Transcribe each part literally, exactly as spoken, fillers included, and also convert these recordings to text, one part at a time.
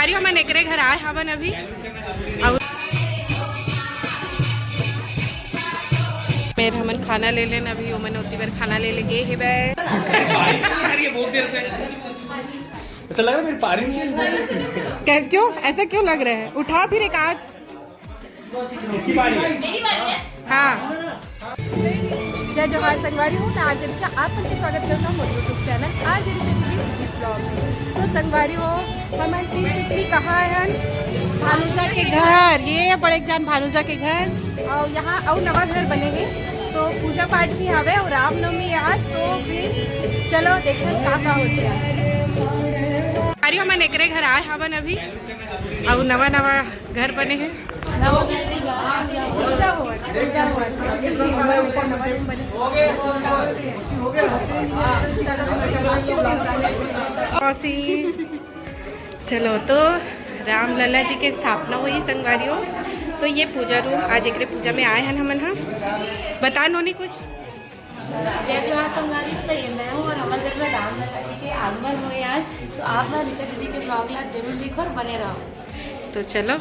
अरे, हमन एकरे घर आए हवन अभी। अउ मेर हमन खाना ले लेन अभी, ओमन ओती बर खाना ले ले गे हे बे। यार, ये बहुत देर से ऐसा लग रहा है मेरी पारी नहीं है। क्या, क्यों, ऐसा क्यों लग रहा है? उठा फिर एक आध। इसकी पारी है। हाँ। जय जोहार संगवारी हो, मैं आरजे रिचा आप मन के स्वागत करता हूँ मोर YouTube channel RJ Richa TV CG blog में। तो संगवारी हो, हमन तीन तितली कहाँ हन? भानुजा के घर। ये बड़े जान भानुजा के घर। अउ यहाँ अउ नवा घर बने हे, तो पूजा पाठ भी हवे अउ रामनवमी आज, तो फिर चलो देखन का का होथे आज। संगवारी हो, हमन एकरे घर आए हवन अभी, अउ नवा नवा घर बने हे। चलो, तो रामलला जी के स्थापना होही संगवारी हो। तो ये पूजा रूम, आज एकरे पूजा में आए हन हमन ह। बता नोनी कुछ। जय जोहार संगवारी हो, तो ये मैं हूँ और हमर घर में रामलला जी के आगमन होए आज। तो आप मन रिचा दीदी के ब्लॉग ला जरूर देखो और बने रहो। तो चलो,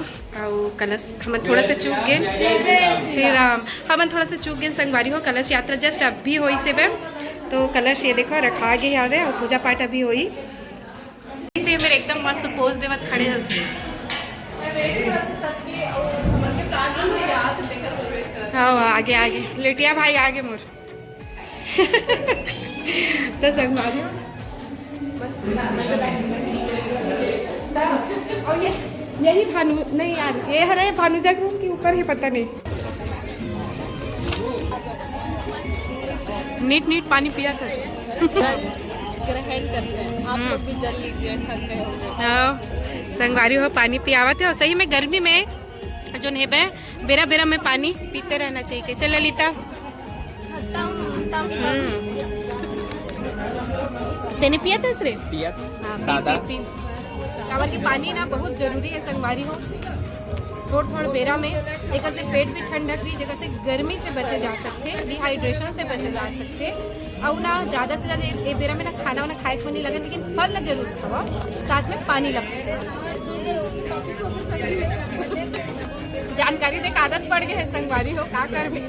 अउ कलश हमन थोड़ा सा चूक गेन। श्री राम। हमन थोड़ा सा चूक गेन संगवारी हो, कलश यात्रा just अभी होइस हे बे। तो कलश ये देखो रखा गे हवे अउ पूजा पाठ अभी होई। इसे मेरे एकदम मस्त पोज देवत खड़े हस। हाँ, आगे आगे लेटिया भाई आगे मोर। तो संगवारी हो, बस। और ये, यही भानु नहीं यार, ये हरे भानुजा के रूम के ऊपर ही, पता नहीं। नीट नीट पानी पिया था। जल ग्रहण करते हैं, आप लोग भी जल लीजिए, थक गए होंगे। हाँ, संगवारी हो पानी पियावत हे, और सही में गर्मी में जोन हे बे, बेरा बेरा में पानी पीते रहना चाहिए। कैसे ललिता? हम्म। तेने पिया था सिर्फ? पिया था। हाँ, पी, सादा। पी, पी। काबर के पानी ना बहुत जरूरी है संगवारी हो। थोड़ थोड़ बेरा में एकर से पेट भी ठंडक रही, जेकर से गर्मी से बचे जा सकते, डिहाइड्रेशन से बचे जा सकते। अउ ना ज्यादा से ज्यादा ए, ए बेरा में ना खाना वाना खाए को नहीं लगे, लेकिन फल ना जरूर खावा, साथ में पानी ला। जानकारी दे के आदत पड़ गए है संगवारी हो, का करबे।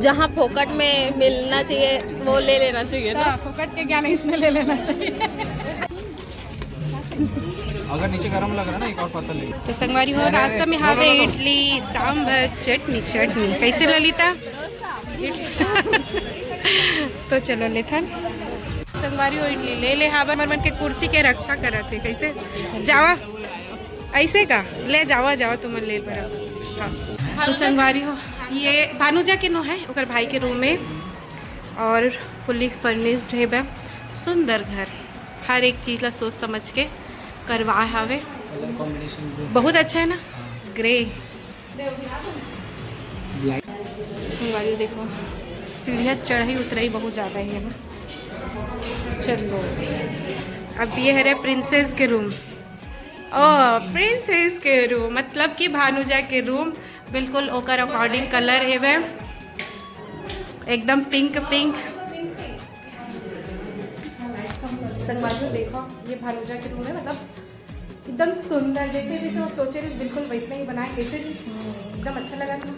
जहाँ फोकट में मिलना चाहिए वो ले लेना चाहिए ना। हाँ, फोकट के ज्ञान इसने ले लेना चाहिए। अगर नीचे गरम लग रहा है ना, एक और पत्ता ले। तो संगवारी हो, नाश्ता में हावे इडली, सांभर, चटनी, चटनी। कैसे ललिता? तो चलो लेथन। संगवारी हो, इडली ले ले हावे, हमर मन के कुर्सी के रक्षा करत हे। कैसे? जावा, ऐसे का? ले जावा, जावा, तुमन ले बर। हाँ। तो संगवारी हो, ये भानुजा के नो है, ओकर भाई के रूम में। और फुली फर्निश्ड है बे, सुंदर घर, हर एक चीज ला सोच समझ के करवाए हावे। कलर कॉम्बिनेशन भी बहुत अच्छा है ना, हाँ। ग्रे। ब्लैक। संगवारी देखो, सीढ़ियाँ चढ़ाई उतराई बहुत ज़्यादा है यहाँ। चलो, अब ये है रे प्रिंसेस के रूम। ओ, प्रिंसेस के रूम मतलब कि भानुजा के रूम, बिल्कुल ओकर अकॉर्डिंग कलर हेवे, एकदम पिंक पिंक। संगवारी हो देखो, ये भानुजा के रूम है, मतलब एकदम सुंदर, जैसे जैसे वो सोचे रहे बिल्कुल वैसने ही बनाए। कैसे जी? एकदम अच्छा लगा था।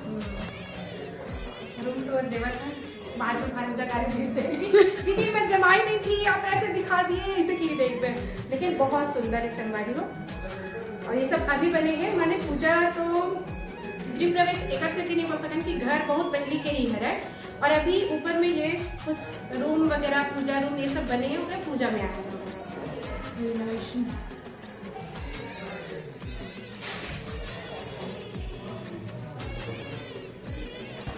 रूम टूर देवा था, बाद में भानुजा गाली देते हैं, दीदी मैं जमाई नहीं थी, आप ऐसे दिखा दिए, ऐसे की देख पे। लेकिन बहुत सुंदर है संगवारी हो। और ये सब अभी बने हैं, माने पूजा तो गृह प्रवेश एकर से नहीं बोल सकन कि घर बहुत पहले के ही घर है। और अभी ऊपर में ये कुछ रूम वगैरह, पूजा रूम, ये सब बने हैं, उन्हें पूजा में आए हैं। रिनोवेशन।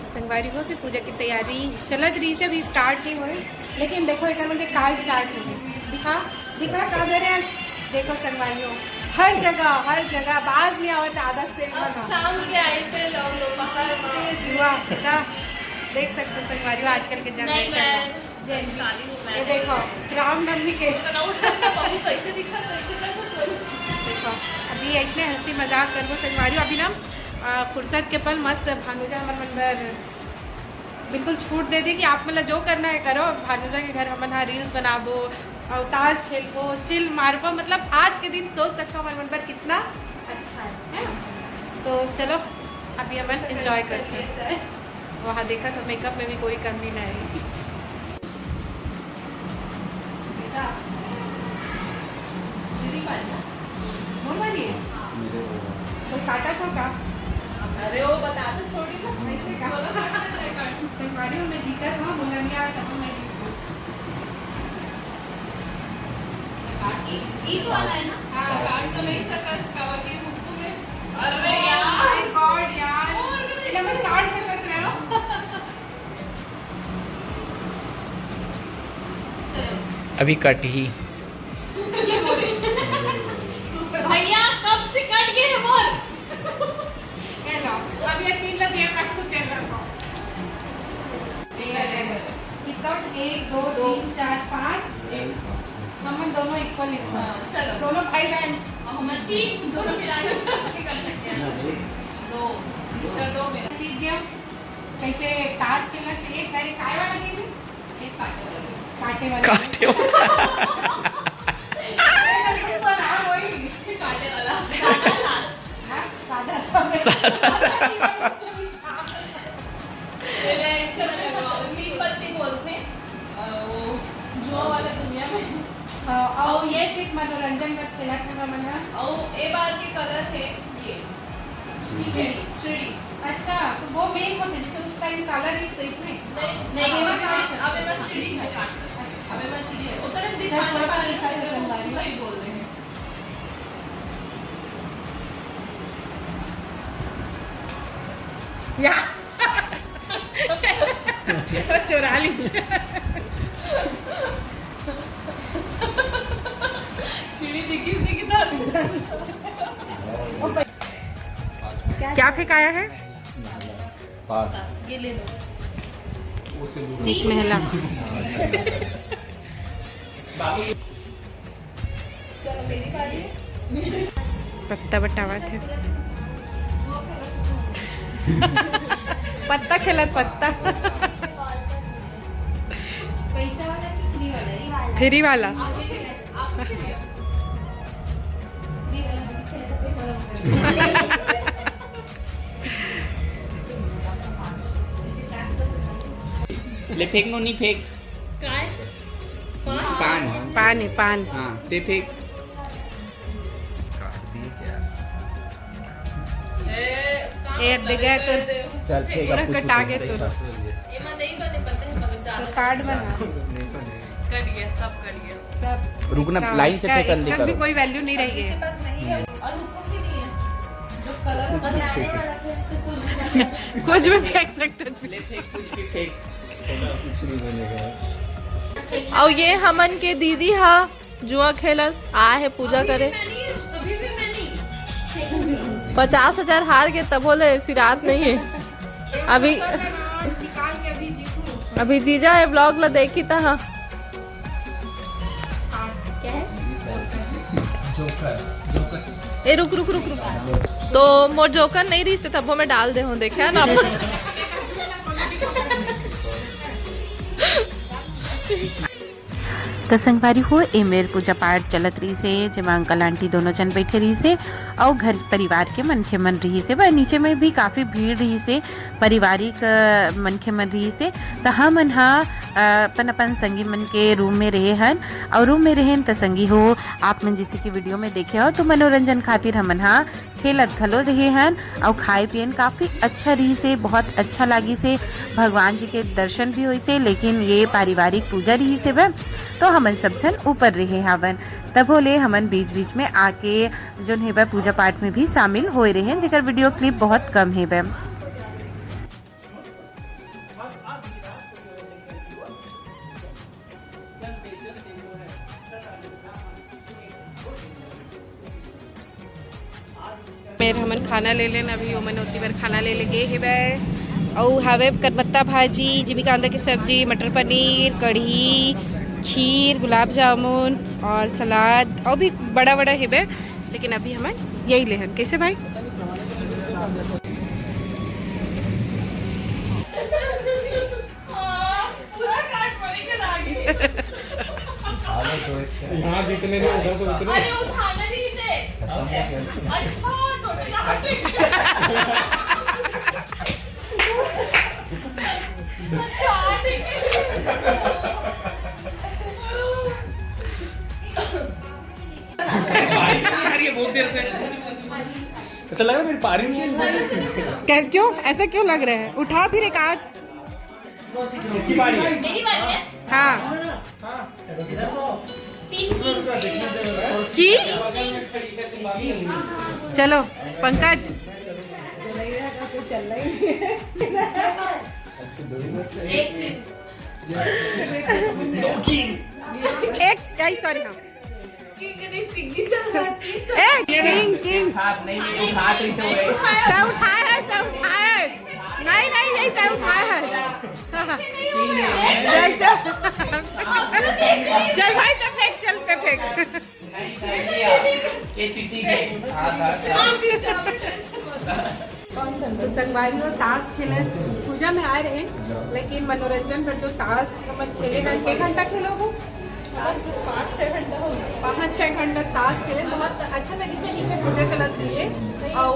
संगवारी हो, अभी पूजा की तैयारी चलत रही से, अभी स्टार्ट नहीं हुई, लेकिन देखो एक मन के काल स्टार्ट हो गई। दिखा, दिखा का घर है आज। देखो संगवारी हो, हर जगह, हर जगह बाज नहीं आवत आदत से अब बना। शाम के आई पे लो दोपहर में। जुआ का देख सकते हो संगवारी हो, आजकल के नहीं, जनरेशन मैं में। जेन जी। ये देखो, रामनवमी के। तो ना उठ सकता, बहू कैसे दिखा, कैसे कर सकते हो? देखो, अभी ऐसने हंसी मजाक करबो संगवारी हो। अभी ना, आ, फुर्सत के पल मस्त भानुजा हमर मन बर बिल्कुल छूट दे दी कि आप मतलब जो करना है करो। भानुजा के घर हमन हा रील्स बनाबो, अउ ताश खेलबो, चिल मारबो, मतलब आज के दिन सोच सकथव हमर मन बर कितना अच्छा है, है ना? तो चलो अभी अपन एंजॉय करते हैं। वहाँ देखा तो मेकअप में भी कोई कमी नहीं है। मोर वाली है? कोई काटा था का? अरे वो बता दो, थोड़ी ना। ऐसे का? संगवारी में मैं जीता था, बोला नहीं आता, मैं जीत गई। काट के, ये तो वाला है ना? हाँ, काट तो नहीं सका, इसका वकील मुक्कू में। अरे यार। Oh my God यार। ये ना मैं काट सकत रहे हो। अभी कट ही। भैया, कब से कट गए हैं बोल। ये लो, अब ये तीन ला जेब रख, तू तेल रखो। ये लो, कितना? एक, दो, तीन, चार, पाँच। हम दोनों इक्वल इक्वल। हाँ, चलो। दोनों भाई बहन। हम तीन, दोनों मिला के कर सकते हैं। दो, इसका दो, मेरा। सीख गया। कैसे ताश खेलना चाहिए? पहले काय वाला गेम है? एक काटे वाला गेम। काटे वाला। काटे वाला। अरे, मेरे को सुना वही। काटे वाला। हाँ, सादा था। सादा था। सादा जीवन में चली था। पहले ऐसे वाले सब नीम पत्ती बोलते हैं, अ, वो जुआ वाले दुनिया में। अ, और ये सिर्फ मनोरंजन का खेला था हमन हा। और ए बार के कलर है ये। चिड़ी। चिड़ी। अच्छा, तो वो मेन होते, जैसे उस टाइम काला रही सही से। नहीं, नहीं, अबे अबे मत, अबे मत चिड़ी है। अच्छा। अबे मत चिड़ी है। उतने चल, दिखा थोड़ा सा दिखा दे, संगवारी। वही बोल रहे हैं। या। चुरा लीजिए। चिड़ी दिखी, दिखी था। क्या फेंकाया है? पास। ये ले लो। उससे दूर। तीन। मेहला। बाबू। चलो, मेरी बारी। पत्ता बटावा थे। पत्ता खेलत, पत्ता। पैसा वाला कि फ्री वाला? फ्री वाला। आपके लिए, आपके लिए। फ्री वाला मत खेलो, पैसा वाला खेलो। ले फेंक, नोनी फेंक। काय? पान। पान है, पान। हाँ, ते फेंक। ए, ए, दे गया तो चल, फेंक, पूरा अब कुछ कटा नहीं गया तो। एमा नहीं बने, पता है, मगर ज्यादा तो कार्ड बना। कट गया, सब कट गया। सब रुकना, लाइन से फेंकन दे करो। कोई वैल्यू नहीं रही है। जिसके पास नहीं है और हुक्म भी नहीं है, जो कलर बनाने वाला है, तो कुछ भी कुछ भी फेंक सकते थे। ले फेंक, कुछ भी फेंक। कुछ नहीं बनेगा। अउ ये हमन के दीदी हा जुआ खेलत आए हे पूजा करे। पचास हजार हार के तभो ले सिरात नहीं है। अभी, अभी जीजा ये व्लॉग ला देखी त हा। Joker, joker. ए, रुक, रुक, रुक, रुक। तो मोर जोकर नहीं रही से तभो मैं डाल दे हूँ, देखे ना अपन। त संगवारी हो, ए मेर पूजा पाठ चलत रहिस हे, जेमा अंकल आंटी दोनों जन बैठे रहिस हे, अउ घर परिवार के मनखे मन रहिस हे। व नीचे में भी काफ़ी भीड़ रहिस हे, पारिवारिक, अ, मनखे मन रहिस हे। त हमन ह, अ, अपन, अपन संगी मन के रूम में रहे हन, अउ रूम में रहेन त संगी हो, आप मन जैसे कि वीडियो में देखे हो, तो मनोरंजन खातिर हमन ह खेलत घलो रहे हन अउ खाए पियन काफ़ी अच्छा रहिस हे, बहुत अच्छा लागिस हे। भगवान जी के दर्शन भी होइस हे, लेकिन ये पारिवारिक पूजा रहिस हे ब, तो हमन सब झन ऊपर रहे हावन। तभो ले हमन बीच-बीच में आके जोन हे ब पूजा पाठ में भी शामिल होए रहे हन, जेकर वीडियो क्लिप बहुत कम हे ब। मेर हमन खाना ले लेन, अभी ओमन ओती बर खाना ले ले गे हेवय। अउ हावे करपत्ता भाजी, जिमी कांदा के सब्जी, मटर पनीर, कढ़ी, खीर, गुलाब जामुन और सलाद, अउ भी बड़ा-बड़ा हेवय, लेकिन अभी हमन यही लेहन। कैसे भाई? पूरा कार्ड बने के लागे। यहाँ जितने नहीं, उधर तो उतने। अरे, उठाना नहीं इसे। अच्छा, टोटका। अच्छा, ठीक है। बारिश नहीं आ रही है बहुत देर से। ऐसा लग रहा है मेरी पारी नहीं है। क्या, क्यों, ऐसा क्यों लग रहा है? उठा फिर एक आध। इसकी बारी है। मेरी बारी है। हाँ। तीन, तीन। की? चलो, पंकज। एक, तीन। एक, आई, सॉरी, हाँ। किंग नहीं, पिंकी चल रहा है, किंग चल ए, रहा है। King, king. हाथ नहीं, नहीं, हाथ ऐसे हुए। तै उठाए है, तै उठाए है। नहीं, नहीं, यही तै उठाए है। चल, चल। चल भाई, तै फेंक, चल, तै फेंक। ये चीटिंग है। हाथ, हाथ, हाथ। तो संगवारी हो, ताश खेले, पूजा में आए रहे, लेकिन मनोरंजन बर जो ताश हमन खेले हैं, के घंटा खेलो वो? ताश पाँच छः घंटा हो गया। पाँच छः घंटा ताश खेले, बहुत अच्छा लगिस हे। नीचे पूजा चलत रहिस हे और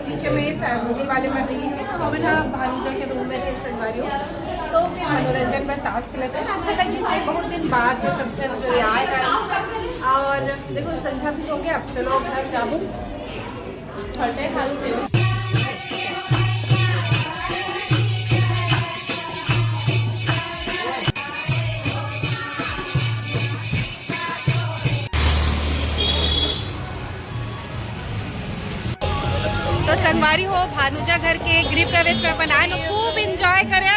नीचे में फैमिली वाले मन रहिस हे, तो हमन ह भानुजा के रूम में रहे संगवारी हो। तो फिर मनोरंजन बर ताश खेलत रहे, अच्छा लगिस हे। बहुत दिन बाद में सब झन जो आए हैं। और देखो, संझा भी हो गया, अब चलो घर जाबो। तो संगवारी हो, भानुजा घर के गृह प्रवेश में अपन आए न, खूब एंजॉय करे।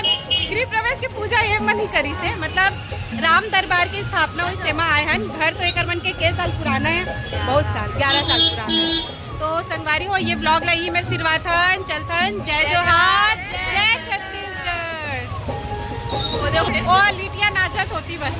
गृह प्रवेश के पूजा ये मन ही करिस हे, मतलब राम दरबार की स्थापना होइस तेमा आए हन। घर तो एकर मन के के साल पुराना है, बहुत साल, ग्यारह साल पुराना है। तो संगवारी हो, ये ब्लॉग ला यही मेर सिरवाथन, चलथन। जय जोहार, जय छत्तीसगढ़। ओ, लिटिया नाचत होती बस।